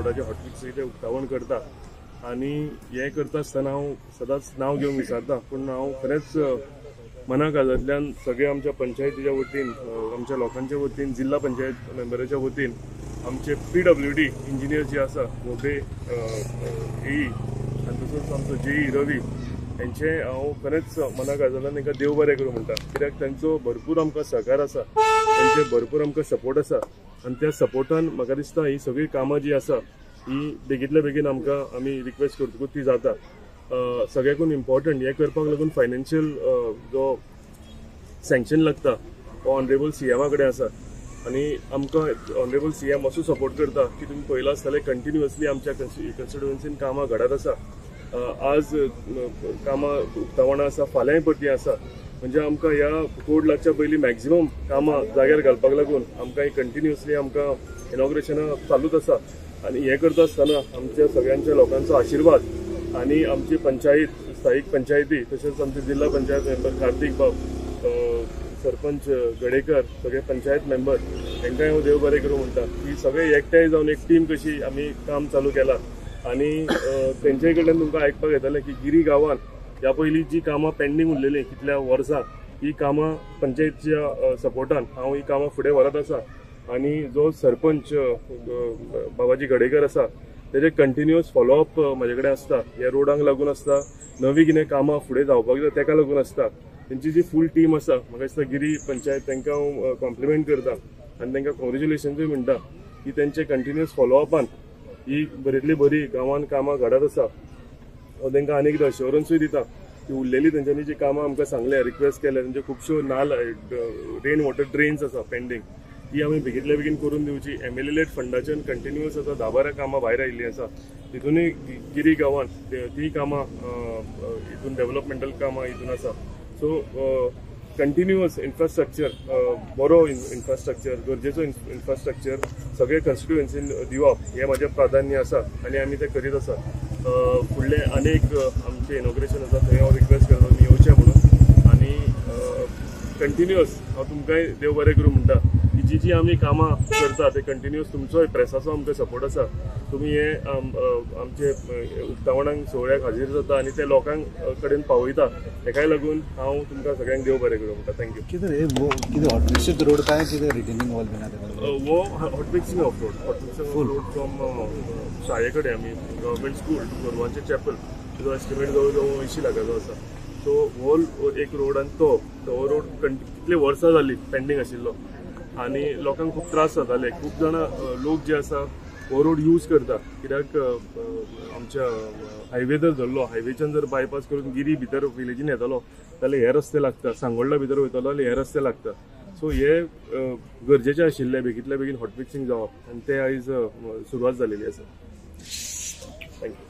रोडाचें हॉटफिक्सिंगाचें उक्तावण करता आनी हें करता आसतना हांव सदांच नांव घेवंक विसरता, पूण हांव खरेंच मना काळजांतल्यान सगळे आमच्या पंचायतीच्या वतीन, आमच्या लोकांच्या वतीन, जिल्हा पंचायत मेंबराच्या वतीन आमचे PWD engineer जे आसा गोबे एई आनी तसोच आमचो जेई रवी हेंचे हांव खरेंच मना काळजांतल्यान तांकां देव बरें करूं म्हणटा, कित्याक तांचो भरपूर आमकां सहकार आसा, तांचे भरपूर आमकां सपोर्ट आसा आनी त्या सपोर्टान म्हाका दिसता ही सगळीं कामां जी आसा ही बेगींतल्या बेगीन आमकां आमी रिक्वेस्ट करतकूच ती जाता. सगळ्याकून इम्पॉर्टंट हें करपाक लागून फायनान्शियल जो सँक्शन लागता तो ऑनरेबल सीएमा कडेन आसा आनी आमकां ऑनरेबल सीएम असो सपोर्ट करता की तुमी पळयलां आसतलें कंटिन्युअसली आमच्या कन्स्टिट्युएन्सीन कामां घडत आसा. आज कामां उक्तावणां आसा, फाल्यांय परती आसा, म्हणजे आमकां ह्या कोड लागच्या पयलीं मॅक्झिमम कामां जाग्यार घालपाक लागून आमकां ही कंटिन्युअसली आमकां इनॉग्रेशनां चालूच आसा. आनी हें करता आसतना आमच्या सगळ्यांच्या लोकांचो आशिर्वाद आनी आमची पंचायत, स्थायीक पंचायती तशेंच आमचे जिल्हा पंचायत मेंबर कार्तीक बाब, सरपंच गडेकर, सगळे पंचायत मेंबर हेंकांय हांव देव बरें करूं म्हणटा की सगळे एकठांय जावन एक टीम कशी आमी काम चालू केलां. आनी तेंचे कडल्यान तुमकां आयकपाक येतलें की गिरी गांवांत ह्या पयलीं जी कामां पेंडींग उरलेलीं कितल्या वर्सां, ही कामां पंचायतीच्या सपोर्टान हांव ही कामां फुडें व्हरत आसा. आनी जो सरपंच बाबाजी गडेकर आसा तेजे कंटिन्युअस फॉलोअप म्हाजे कडेन आसता, ह्या रोडांक लागून आसता, नवी कितें कामां फुडें जावपाक जाय तेका लागून आसता. तेंची जी फूल टीम आसा म्हाका दिसता गिरी पंचायत तांकां हांव कॉम्प्लिमेंट करता आनी तांकां कॉंग्रेच्युलेशन्सूय म्हणटा की तेंचे कंटिन्युअस फॉलोअपान ही बरीतली बरी गांवान कामां घडत आसा. हांव तांकां आनी एकदां अश्योरन्सूय दिता की उरलेली तेंच्यांनी जी कामां आमकां सांगल्या, रिक्वेस्ट केल्या, तेंच्यो खुबश्यो नाल रेन वॉटर ड्रेन्स आसा पेंडींग, ती आमी बेगींतल्या बेगीन करून दिवची. MLA फंडाच्यान कंटिन्युअस आतां 10-12 कामां भायर आयिल्लीं आसा, तितूनय गिरी गांवांत ती कामां हितून डेवलपमेंटल कामां हितून आसा. सो कंटिन्युअस इन्फ्रास्ट्रक्चर, बरो इन्फ्रास्ट्रक्चर, गरजेचो इन्फ्रास्ट्रक्चर सगळे कन्स्टिट्युएन्सीन दिवप हें म्हाजें प्राधान्य आसा आनी आमी तें करीत आसा. फुडलें अनेक आमचें इनॉग्रेशन आसा थंय हांव रिक्वेस्ट करता तुमी येवचें म्हणून. आनी कंटिन्युअस हांव तुमकांय देव बरें करूं म्हणटा की जी जी आमी कामां करता ते कंटिन्युअस तुमचोय प्रेसाचो आमकां सपोर्ट आसा. तुमी हे आमचे उक्तावणाक सोहळ्याक हाजीर जाता आनी ते लोकांक कडेन पावयता, तेकाय लागून हांव तुमकां सगळ्यांक देव बरें करूं म्हणटा. Thank you. कितें हॉटमिक्सींग रोड काय कितें रिटेनिंग वॉल बीन हो hot mixing of road, hot mixing of road from शाळे कडेन आमी गव्हर्मेंट स्कूल टू गोरवांचें चॅपल, तुजो एस्टिमेट जवळ जवळ 80 लाखाचो आसा. सो हो एक रोड आनी तो रोड कितले वर्सां जालीं पेंडींग आशिल्लो आनी लोकांक खूब त्रास जाताले. खूब जाणां लोक जे आसा हो रोड यूज करता, कित्याक आमच्या हायवे जर धरलो, हायवेच्यान जर बायपास करून गिरी भितर विलेजीन येतलो जाल्यार हे रस्ते लागता, सांगोल्डा भितर वयतलो जाल्यार हे रस्ते लागता. सो हे गरजेचे आशिल्ले बेगींतल्या बेगीन हॉटफिक्सिंग जावप आनी ते आयज सुरवात जालेली आसा. Thank you.